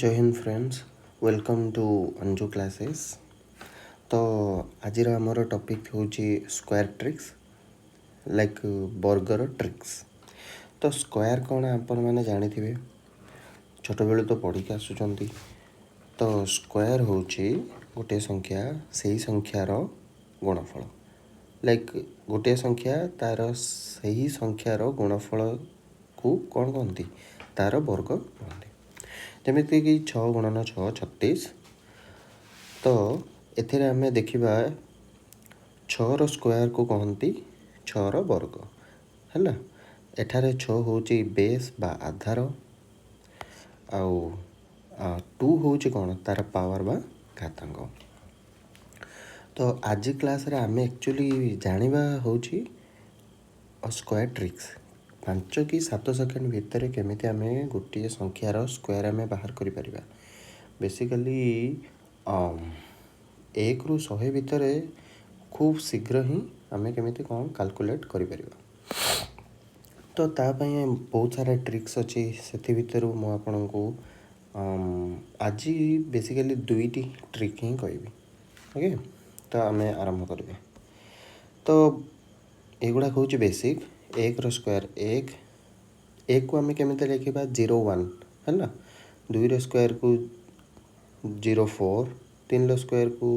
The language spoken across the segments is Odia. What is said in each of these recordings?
Jay Hind friends, welcome to Anju classes. ତ ଆଜିର ଆମର ଟପିକ୍ ହେଉଛି ସ୍କୋୟାର ଟ୍ରିକ୍ସ, ଲାଇକ୍ ବର୍ଗର ଟ୍ରିକ୍ସ। ତ ସ୍କୋୟାର କ'ଣ ଆପଣମାନେ ଜାଣିଥିବେ, ଛୋଟବେଳୁ ତ ପଢ଼ିକି ଆସୁଛନ୍ତି। ତ ସ୍କୋୟାର ହେଉଛି ଗୋଟିଏ ସଂଖ୍ୟା, ସେଇ ସଂଖ୍ୟାର ଗୁଣଫଳ। ଲାଇକ୍ ଗୋଟିଏ ସଂଖ୍ୟା, ତା'ର ସେହି ସଂଖ୍ୟାର ଗୁଣଫଳକୁ କ'ଣ କହନ୍ତି? ତା'ର ବର୍ଗ କୁହନ୍ତି। ଯେମିତିକି 6 ଗୁଣନ 6 36। ତ ଏଥିରେ ଆମେ ଦେଖିବା 6ର ସ୍କୋୟାରକୁ କହନ୍ତି 6ର ବର୍ଗ। ହେଲା, ଏଠାରେ 6 ହେଉଛି ବେସ୍ ବା ଆଧାର, ଆଉ 2 ହେଉଛି କ'ଣ? ତା'ର ପାୱାର ବା ଘାତାଙ୍କ। ତ ଆଜି କ୍ଲାସ୍ରେ ଆମେ ଆକ୍ଚୁଆଲି ଜାଣିବା ହେଉଛି ସ୍କୋୟାର ଟ୍ରିକ୍ସ। 5 କି 7 ସେକେଣ୍ଡ ଭିତରେ କେମିତି ଆମେ ଗୋଟିଏ ସଂଖ୍ୟାର ସ୍କୋୟାର ଆମେ ବାହାର କରିପାରିବା। ବେସିକାଲି 1ରୁ 100 ଭିତରେ ଖୁବ୍ ଶୀଘ୍ର ହିଁ ଆମେ କେମିତି କ'ଣ କାଲକୁଲେଟ୍ କରିପାରିବା। ତ ତା ପାଇଁ ବହୁତ ସାରା ଟ୍ରିକ୍ସ ଅଛି। ସେଥି ଭିତରୁ ମୁଁ ଆପଣଙ୍କୁ ଆଜି ବେସିକାଲି 2ଟି ଟ୍ରିକ୍ ହିଁ କହିବି। ଓକେ, ତ ଆମେ ଆରମ୍ଭ କରିବା। ତ ଏଗୁଡ଼ାକ ହେଉଛି ବେସିକ୍। 1ର ସ୍କୋୟାର 1। 1କୁ ଆମେ କେମିତି ଲେଖିବା? 0 1 ହେଲା। 2ର ସ୍କୋୟାରକୁ 0 4, 3ର ସ୍କୋୟାରକୁ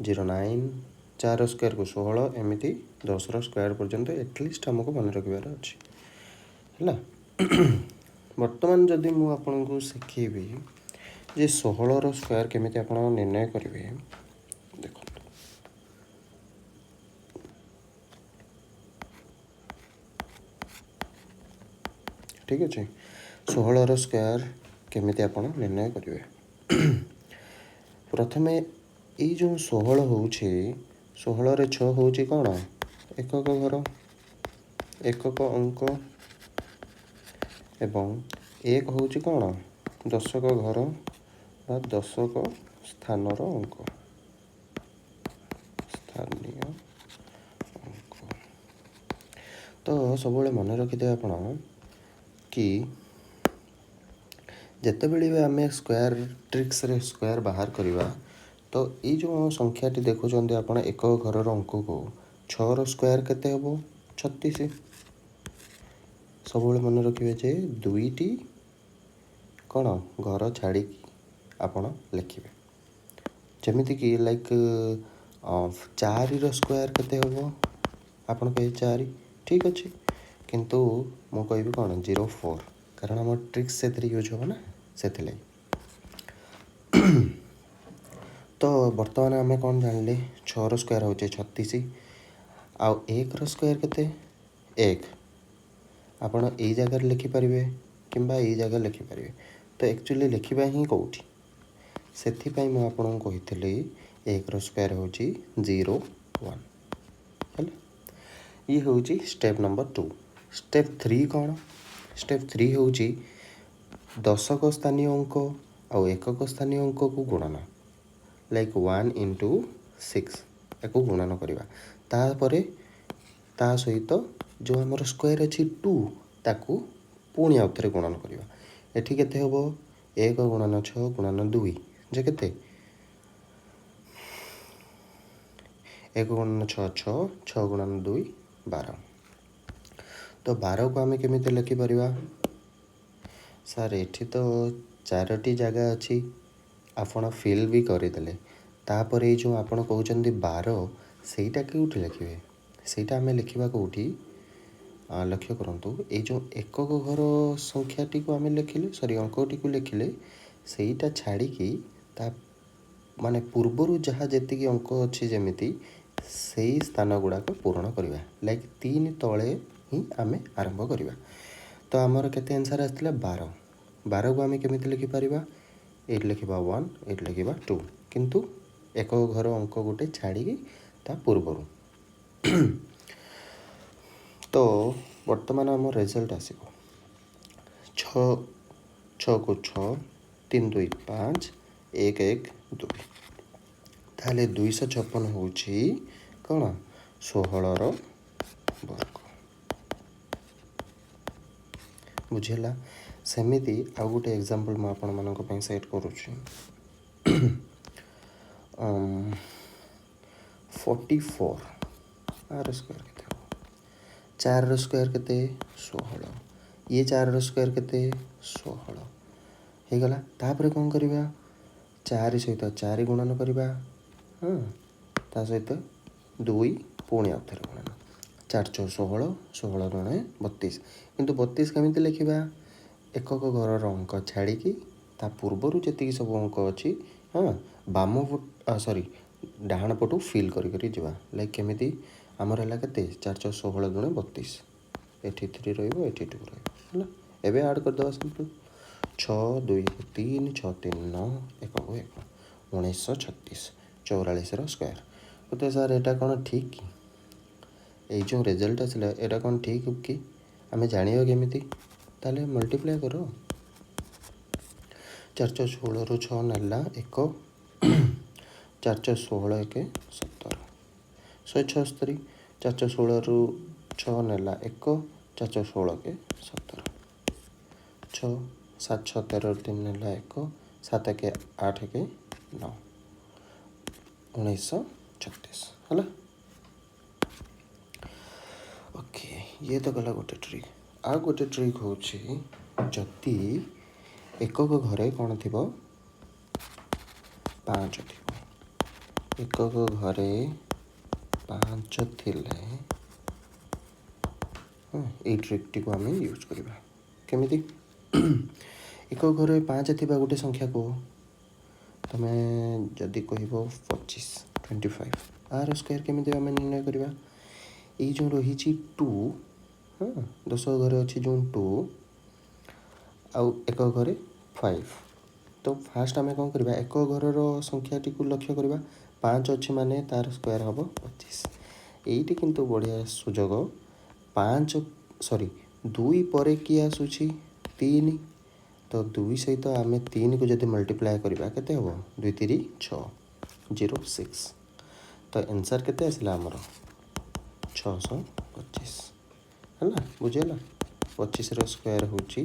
0 9, 4ର ସ୍କୋୟାରକୁ 16, ଏମିତି 10ର ସ୍କୋୟାର ପର୍ଯ୍ୟନ୍ତ ଆଟଲିଷ୍ଟ ଆମକୁ ମନେ ରଖିବାର ଅଛି। ହେଲା, ବର୍ତ୍ତମାନ ଯଦି ମୁଁ ଆପଣଙ୍କୁ ଶିଖେଇବି ଯେ 16ର ସ୍କୋୟାର କେମିତି ଆପଣ ନିର୍ଣ୍ଣୟ କରିବେ, ଦେଖନ୍ତୁ। ଠିକ୍ ଅଛି, 16ର ସ୍କୋୟାର କେମିତି ଆପଣ ନିର୍ଣ୍ଣୟ କରିବେ? ପ୍ରଥମେ ଏଇ ଯେଉଁ 16 ହେଉଛି, 16ରେ 6 ହେଉଛି କ'ଣ? ଏକକ ଘର, ଏକକ ଅଙ୍କ, ଏବଂ 1 ହେଉଛି କ'ଣ? ଦଶକ ଘର ବା ଦଶକ ସ୍ଥାନର ଅଙ୍କ, ସ୍ଥାନୀୟ ଅଙ୍କ। ତ ସବୁବେଳେ ମନେ ରଖିଥିବେ ଆପଣ କି ଯେତେବେଳେ ବି ଆମେ ସ୍କୋୟାର ଟ୍ରିକ୍ସରେ ସ୍କୋୟାର ବାହାର କରିବା, ତ ଏଇ ଯେଉଁ ସଂଖ୍ୟାଟି ଦେଖୁଛନ୍ତି ଆପଣ ଏକ ଘରର ଅଙ୍କକୁ, 6ର ସ୍କୋୟାର କେତେ ହେବ? 36। ସବୁବେଳେ ମନେ ରଖିବେ ଯେ 2ଟି କ'ଣ ଘର ଛାଡ଼ିକି ଆପଣ ଲେଖିବେ। ଯେମିତିକି ଲାଇକ୍ 4ର ସ୍କୋୟାର କେତେ ହେବ? ଆପଣ କହିବେ 4, ଠିକ୍ ଅଛି, କିନ୍ତୁ ମୁଁ କହିବି କ'ଣ? 0 4, କାରଣ ଆମ ଟ୍ରିକ୍ସ ସେଥିରେ ୟୁଜ୍ ହେବ ନା, ସେଥିଲାଗି। ତ ବର୍ତ୍ତମାନ ଆମେ କ'ଣ ଜାଣିଲେ? 6ର ସ୍କୋୟାର ହେଉଛି 36, ଆଉ 1ର ସ୍କୋୟାର କେତେ? 1। ଆପଣ ଏଇ ଜାଗାରେ ଲେଖିପାରିବେ କିମ୍ବା ଏଇ ଜାଗାରେ ଲେଖିପାରିବେ। ତ ଆକ୍ଚୁଆଲି ଲେଖିବା ହିଁ କେଉଁଠି? ସେଥିପାଇଁ ମୁଁ ଆପଣଙ୍କୁ କହିଥିଲି 1ର ସ୍କୋୟାର ହେଉଛି 0 1। ହେଲା, ଇଏ ହେଉଛି ଷ୍ଟେପ୍ ନମ୍ବର 2। ଷ୍ଟେପ୍ 3 କ'ଣ? ଷ୍ଟେପ୍ 3 ହେଉଛି ଦଶକ ସ୍ଥାନୀୟ ଅଙ୍କ ଆଉ ଏକକ ସ୍ଥାନୀୟ ଅଙ୍କକୁ ଗୁଣନ। ଲାଇକ୍ 1 ଇଣ୍ଟୁ 6, ୟାକୁ ଗୁଣନ କରିବା। ତାପରେ ତା ସହିତ ଯେଉଁ ଆମର ସ୍କୋୟାର ଅଛି 2, ତାକୁ ପୁଣି ଆଉ ଥରେ ଗୁଣନ କରିବା। ଏଠି କେତେ ହେବ? 1 ଗୁଣନ 6 ଗୁଣନ 2 ଯେ କେତେ? 1 ଗୁଣନ 6 6, 6 ଗୁଣନ 2 12। ତ 12କୁ ଆମେ କେମିତି ଲେଖିପାରିବା? ସାର୍, ଏଠି ତ 4ଟି ଜାଗା ଅଛି, ଆପଣ ଫିଲ୍ ବି କରିଦେଲେ। ତାପରେ ଏଇ ଯେଉଁ ଆପଣ କହୁଛନ୍ତି 12, ସେଇଟା କେଉଁଠି ଲେଖିବେ? ସେଇଟା ଆମେ ଲେଖିବା କେଉଁଠି? ଲକ୍ଷ୍ୟ କରନ୍ତୁ, ଏଇ ଯେଉଁ ଏକକ ଘର ସଂଖ୍ୟାଟିକୁ ଆମେ ଲେଖିଲେ, ସରି ଅଙ୍କଟିକୁ ଲେଖିଲେ, ସେଇଟା ଛାଡ଼ିକି ତା ମାନେ ପୂର୍ବରୁ ଯାହା ଯେତିକି ଅଙ୍କ ଅଛି ଯେମିତି, ସେଇ ସ୍ଥାନ ଗୁଡ଼ାକ ପୂରଣ କରିବା। ଲାଇକ୍ 3 ତଳେ ହିଁ ଆମେ ଆରମ୍ଭ କରିବା। ତ ଆମର କେତେ ଆନ୍ସର୍ ଆସିଥିଲା? 12। 12କୁ ଆମେ କେମିତି ଲେଖିପାରିବା? ଏଇଠି ଲେଖିବା 1, ଏଇଠି ଲେଖିବା 2, କିନ୍ତୁ ଏକକ ଘର ଅଙ୍କ ଗୋଟେ ଛାଡ଼ିକି ତା ପୂର୍ବରୁ। ତ ବର୍ତ୍ତମାନ ଆମ ରେଜଲ୍ଟ ଆସିବ 6, 6କୁ 6, 3 2 5, 1 1 2। ତାହେଲେ 256 ହେଉଛି କ'ଣ? 16ର ବର୍ଗ। ବୁଝିହେଲା? ସେମିତି ଆଉ ଗୋଟେ ଏକ୍ଜାମ୍ପଲ୍ ମୁଁ ଆପଣମାନଙ୍କ ପାଇଁ ସେଟ୍ କରୁଛି। 44 ଆର ସ୍କୋୟାର କେତେ ହେବ? ଚାରିର ସ୍କୋୟାର କେତେ? 16। ଇଏ ଚାରିର ସ୍କୋୟାର କେତେ? 16 ହେଇଗଲା। ତାପରେ କ'ଣ କରିବା? ଚାରି ସହିତ ଚାରି ଗୁଣନ କରିବା। ହଁ, ତା ସହିତ ଦୁଇ ପୁଣି ଆଉ ଥରେ ଗୁଣନ। ଚାରି ଛଅ 16, 16 ଗୁଣେ 32। କିନ୍ତୁ 32 କେମିତି ଲେଖିବା? ଏକକ ଘରର ଅଙ୍କ ଛାଡ଼ିକି ତା ପୂର୍ବରୁ ଯେତିକି ସବୁ ଅଙ୍କ ଅଛି, ହଁ, ବାମ ସରି ଡାହାଣ ପଟୁ ଫିଲ୍ କରି କରି ଯିବା। ଲାଇକ୍ କେମିତି? ଆମର ହେଲା କେତେ? ଚାରି ଛଅ 16 ଗୁଣେ 32। ଏଠି ଥ୍ରୀ ରହିବ, ଏଠି ଟୁ ରହିବ। ହେଲା, ଏବେ ଆଡ଼୍ କରିଦେବା ସିମ୍ପଲ୍। ଛଅ, ଦୁଇ, ତିନି, ଛଅ, ତିନି, ନଅ, ଏକକୁ ଏକ, 1936, 44ର ସ୍କୋୟାର। ମୋତେ ସାର୍, ଏଇଟା କ'ଣ ଠିକ୍ କି? ଏଇ ଯେଉଁ ରେଜଲ୍ଟ ଆସିଲା, ଏଇଟା କ'ଣ ଠିକ୍ କି? ଆମେ ଜାଣିବା କେମିତି? ତାହେଲେ ମଲ୍ଟିପ୍ଲାଏ କର। ଚାରି ଛଅ 16ରୁ ଛଅ ନେଲା ଏକ, ଚାରି ଛଅ 16, ଏକ 17, 176। ଚାରି ଛଅ 16ରୁ ଛଅ ନେଲା ଏକ, ଚାରି ଛଅ 16 ଏକ 17, ଛଅ ସାତ ଛଅ 13ରୁ ତିନି ନେଲା ଏକ, ସାତ ଏକ ଆଠ, ଏକ ନଅ, 1936 ହେଲା। ଓକେ, ଇଏ ତ ଗଲା ଗୋଟେ ଟ୍ରିକ୍। ଆଉ ଗୋଟେ ଟ୍ରିକ୍ ହେଉଛି, ଯଦି ଏକକ ଘରେ କ'ଣ ଥିବ? ପାଞ୍ଚ ଥିବ। ଏକକ ଘରେ ପାଞ୍ଚ ଥିଲେ, ହଁ, ଏଇ ଟ୍ରିକ୍ଟିକୁ ଆମେ ୟୁଜ୍ କରିବା। କେମିତି? ଏକକ ଘରେ ପାଞ୍ଚ ଥିବା ଗୋଟେ ସଂଖ୍ୟା କୁହ ତମେ। ଯଦି କହିବ 25, 25, ଆର ସ୍କୋୟାର କେମିତି ଆମେ ନିର୍ଣ୍ଣୟ କରିବା? ଏଇ ଯେଉଁ ରହିଛି ଟୁ, ହଁ, ଦଶକ ଘରେ ଅଛି ଯେଉଁ ଟୁ ଆଉ ଏକକ ଘରେ ଫାଇଭ୍। ତ ଫାଷ୍ଟ ଆମେ କ'ଣ କରିବା? ଏକ ଘରର ସଂଖ୍ୟାଟିକୁ ଲକ୍ଷ୍ୟ କରିବା। ପାଞ୍ଚ ଅଛି ମାନେ ତାର ସ୍କୋୟାର ହେବ 25। ଏଇଠି କିନ୍ତୁ ବଢ଼ିଆ ସୁଯୋଗ। ପାଞ୍ଚ ସରି ଦୁଇ ପରେ କିଏ ଆସୁଛି? ତିନି। ତ ଦୁଇ ସହିତ ଆମେ ତିନିକୁ ଯଦି ମଲ୍ଟିପ୍ଲାଏ କରିବା, କେତେ ହେବ? ଦୁଇ ତିରି ଛଅ, ଜିରୋ ସିକ୍ସ। ତ ଆନ୍ସର୍ କେତେ ଆସିଲା ଆମର? 625 ହେଲା। ବୁଝିହେଲା? 25ର ସ୍କୋୟାର ହେଉଛି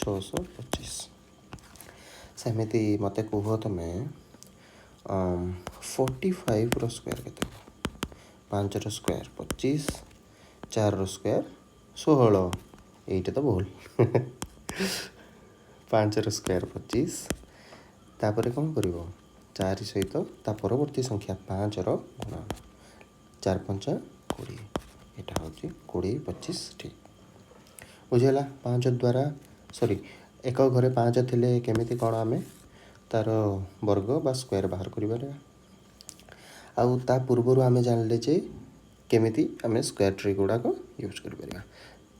625। ସେମିତି ମୋତେ କୁହ ତୁମେ, 45ର ସ୍କୋୟାର କେତେ ହେବ? ପାଞ୍ଚର ସ୍କୋୟାର 25, ଚାରିର ସ୍କୋୟାର 16। ଏଇଟା ତ ଭୁଲ। ପାଞ୍ଚର ସ୍କୋୟାର 25। ତାପରେ କ'ଣ କରିବ? ଚାରି ସହିତ ତା ପରବର୍ତ୍ତୀ ସଂଖ୍ୟା ପାଞ୍ଚର ଗୁଣନ। ଚାରି ପଞ୍ଚା 20। ଏଇଟା ହେଉଛି 20 25, ଠିକ୍। ବୁଝିହେଲା? ପାଞ୍ଚ ଦ୍ୱାରା ସରି ଏକ ଘରେ ପାଞ୍ଚ ଥିଲେ କେମିତି କ'ଣ ଆମେ ତା'ର ବର୍ଗ ବା ସ୍କୋୟାର ବାହାର କରିପାରିବା। ଆଉ ତା ପୂର୍ବରୁ ଆମେ ଜାଣିଲେ ଯେ କେମିତି ଆମେ ସ୍କୋୟାର ଟ୍ରିକ୍ ଗୁଡ଼ାକ ୟୁଜ୍ କରିପାରିବା।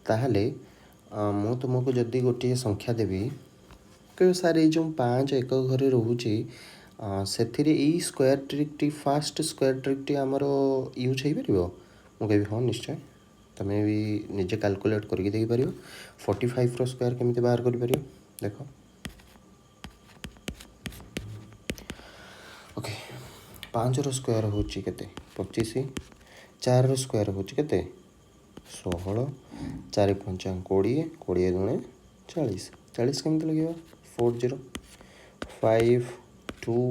ତାହେଲେ ମୁଁ ତୁମକୁ ଯଦି ଗୋଟିଏ ସଂଖ୍ୟା ଦେବି, କହିବ, ସାର୍, ଏଇ ଯେଉଁ ପାଞ୍ଚ ଏକ ଘରେ ରହୁଛି, ସେଥିରେ ଏଇ ସ୍କୋୟାର ଟ୍ରିକ୍ଟି, ଫାଷ୍ଟ ସ୍କୋୟାର ଟ୍ରିକ୍ଟି ଆମର ୟୁଜ୍ ହେଇପାରିବ? ମୁଁ କହିବି, ହଁ, ନିଶ୍ଚୟ। ତୁମେ ବି ନିଜେ କାଲକୁଲେଟ୍ କରିକି ଦେଖିପାରିବ। 45ର ସ୍କୋୟାର କେମିତି ବାହାର କରିପାରିବ ଦେଖ। ଓକେ, ପାଞ୍ଚର ସ୍କୋୟାର ହେଉଛି କେତେ? 25। ଚାରିର ସ୍କୋୟାର ହେଉଛି କେତେ? 16। ଚାରି ପଞ୍ଚା 20, 20 ଦୁଣେ 40। 40 କେମିତି ଲାଗିବ? Four zero, five two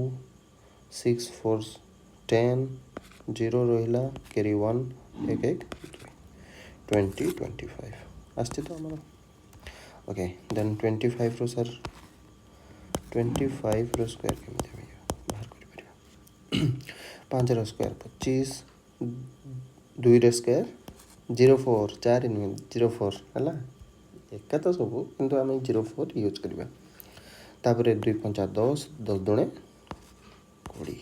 six four 10, zero ରହିଲା, କ୍ୟାରି ୱାନ୍, ଏକ ଏକ ଦୁଇ, 20 25 ଆସିଛି ତ ଆମର। ଓକେ, ଦେନ୍ 25ର ସାର୍, 25ର ସ୍କୋୟାର କେମିତି ଆମେ ବାହାର କରିପାରିବା? ପାଞ୍ଚର ସ୍କୋୟାର 25, ଦୁଇର ସ୍କୋୟାର ଜିରୋ ଫୋର୍, ଚାରି ନୁହେଁ, ଜିରୋ ଫୋର୍ ହେଲା। ଏକା ତ ସବୁ, କିନ୍ତୁ ଆମେ ଜିରୋ ଫୋର୍ ୟୁଜ୍ କରିବା। ତାପରେ ଦୁଇ ପଞ୍ଚା 10, 10 ଦୁଣେ 20,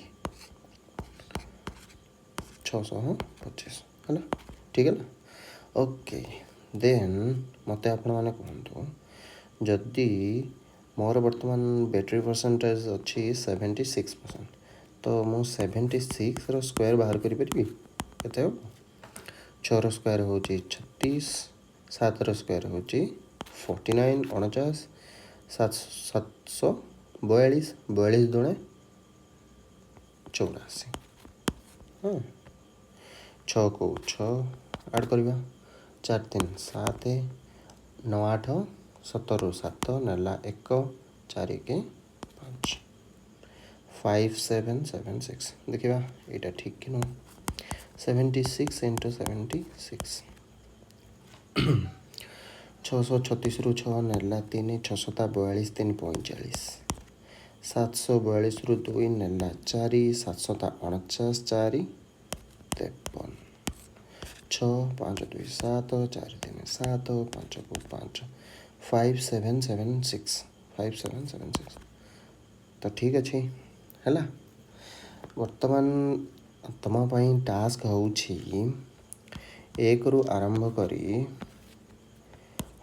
625 ହେଲା। ଠିକ୍ ହେଲା। ଓକେ, ଦେନ୍ ମୋତେ ଆପଣମାନେ କୁହନ୍ତୁ, ଯଦି ମୋର ବର୍ତ୍ତମାନ ବ୍ୟାଟେରୀ ପରସେଣ୍ଟେଜ୍ ଅଛି 76%, ତ ମୁଁ 76ର ସ୍କୋୟାର ବାହାର କରିପାରିବି? କେତେ ହେବ? ଛଅର ସ୍କୋୟାର ହେଉଛି 36, ସାତର ସ୍କୋୟାର ହେଉଛି 49, 49, ସାତ 742, 42 ଦୁଣେ 84। ହଁ, ଛଅକୁ ଛଅ ଆଡ଼୍ କରିବା। ଚାରି ତିନି ସାତ, ନଅ ଆଠ ସତରରୁ ସାତ ନେଲା ଏକ, ଚାରି ଏକ ପାଞ୍ଚ, 5776। ଦେଖିବା ଏଇଟା ଠିକ୍ କି ନୁହଁ। 76 ଇଣ୍ଟୁ 76। 636ରୁ ଛଅ ନେଲା ତିନି, ଛଅ ସତା 42, ତିନି 45। 742ରୁ ଦୁଇ ନେଲା ଚାରି, ସାତ ସତା 49, ଚାରି 53। ଛଅ ପାଞ୍ଚ ଦୁଇ ସାତ, ଚାରି ତିନି ସାତ, ପାଞ୍ଚକୁ ପାଞ୍ଚ, 5776, 5776। ତ ଠିକ୍ ଅଛି, ହେଲା। ବର୍ତ୍ତମାନ ତୁମ ପାଇଁ ଟାସ୍କ ହେଉଛି 1ରୁ ଆରମ୍ଭ କରି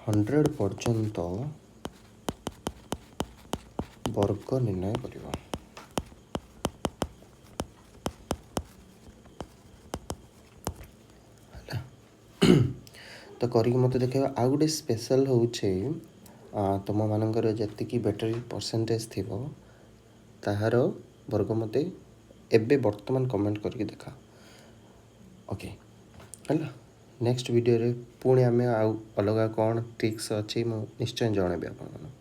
100 ପର୍ଯ୍ୟନ୍ତ ବର୍ଗ ନିର୍ଣ୍ଣୟ କରିବ। ହେଲା ତ, କରିକି ମୋତେ ଦେଖାଇବ। ଆଉ ଗୋଟେ ସ୍ପେଶାଲ୍ ହେଉଛି, ତୁମମାନଙ୍କର ଯେତିକି ବ୍ୟାଟେରୀ ପରସେଣ୍ଟେଜ୍ ଥିବ, ତାହାର ବର୍ଗ ମୋତେ ଏବେ ବର୍ତ୍ତମାନ କମେଣ୍ଟ କରିକି ଦେଖା। ଓକେ, ହେଲା। ନେକ୍ସଟ ଭିଡ଼ିଓରେ ପୁଣି ଆମେ ଆଉ ଅଲଗା କ'ଣ ଟ୍ରିକ୍ସ ଅଛି, ମୁଁ ନିଶ୍ଚୟ ଜଣାଇବି ଆପଣମାନଙ୍କୁ।